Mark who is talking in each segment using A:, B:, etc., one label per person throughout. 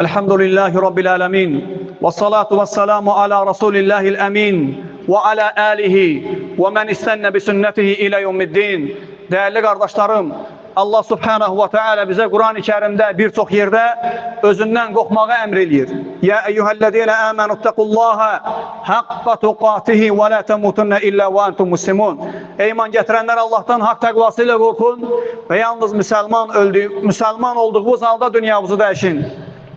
A: Elhamdülillahi Rabbil alemin. Və salatu və selamu ala Rasulillahil əmin və ala alihi və mən istənnə bi sünnətihi ilə yevmiddin. Dəyərli qardaşlarım, Allah Subhanahu və Teala bizə Quran-ı Kərimdə bir çox yerdə özündən qorxmağı əmr eləyir. Ya eyyuhellezine amenu ittaqullaha haqqa tuqatihi və la tamutunna illa və entum muslimun. Ey iman gətirənlər, Allahdan haqq təqvası ilə qorxun və yalnız müsəlman olduğunuz halda dünyamızı dəyişin.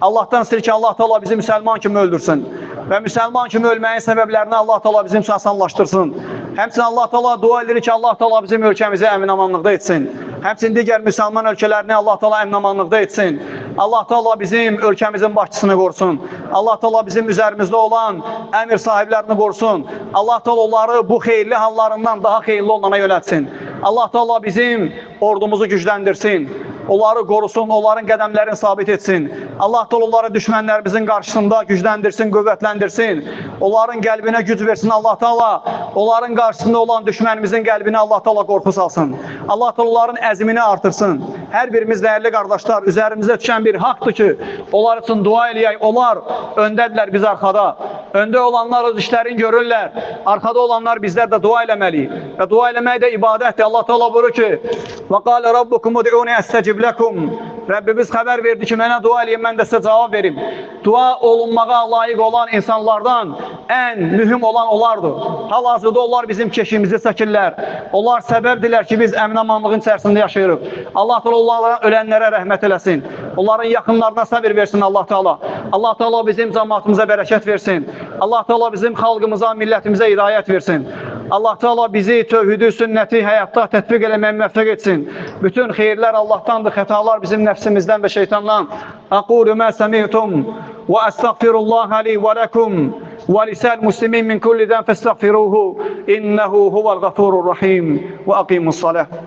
A: Allahdan istəyir ki, Allah Teala bizi müsəlman kimi öldürsün və müsəlman kimi ölməyin səbəblərini Allah Teala bizim üçün asanlaşdırsın. Həmçinin Allah Teala dua edirik ki, Allah Teala bizim ölkəmizi əmin-amanlıqda etsin. Həmçinin digər müsəlman ölkələrini Allah Teala əmin-amanlıqda etsin. Allah Teala bizim ölkəmizin başçısını qorusun. Allah Teala bizim üzərimizdə olan əmir sahiblərini qorusun. Allah Teala onları bu xeyirli hallarından daha xeyirli olana yönəltsin. Allah Teala bizim ordumuzu gücləndirsin. Onları qorusun, onların qədəmlərini sabit etsin. Allah Teala onları düşmənlərimizin qarşısında gücləndirsin, qüvvətləndirsin. Onların qəlbinə güc versin Allah Teala. Onların qarşısında olan düşmənimizin qəlbinə Allah Teala qorxu salsın. Allah Teala onların əzmini artırsın. Hər birimiz dəyərli qardaşlar, üzərimizə düşən bir haqdır ki, onlar üçün dua eləyək. Onlar öndədirlər, biz arxada. Öndə olanlar öz işlərini görürlər. Arxada olanlar bizlər də dua eləməliyik. Və dua eləmək də ibadətdir. Allah Teala buyurur ki: "Və qala rabbukum ud'uni estecib lekum." Rəbbimiz xəbər verdi ki, mənə dua eləyin, mən də sizə cavab verim. Dua olunmağa layiq olan insanlardan ən mühüm olan onlardır. Hal-hazırda onlar bizim keşimizi çəkirlər. Onlar səbəbdirlər ki, biz əmin-amanlığın içərisində yaşayırıq. Allah Teala onlara, ölənlərə rəhmət eləsin. Onların yaxınlarına səbir versin Allah Teala. Allah Teala bizim cəmaatımıza bərəkət versin. Allah Teala bizim xalqımıza, millətimizə hidayət versin. Allah Teala bizi tövhidi, sünnəti həyatda tətbiq eləməyə müvəffəq etsin. Bütün xeyirlər Allahdandır, xətalar bizim nəfsimizdən və şeytandan. Aqulu ma sami'tum və əstəğfirullaha li və lakum və lisal muslimin min kulli zan fəstəğfiruhu innehu huvel gafurur rahim və aqimus salah.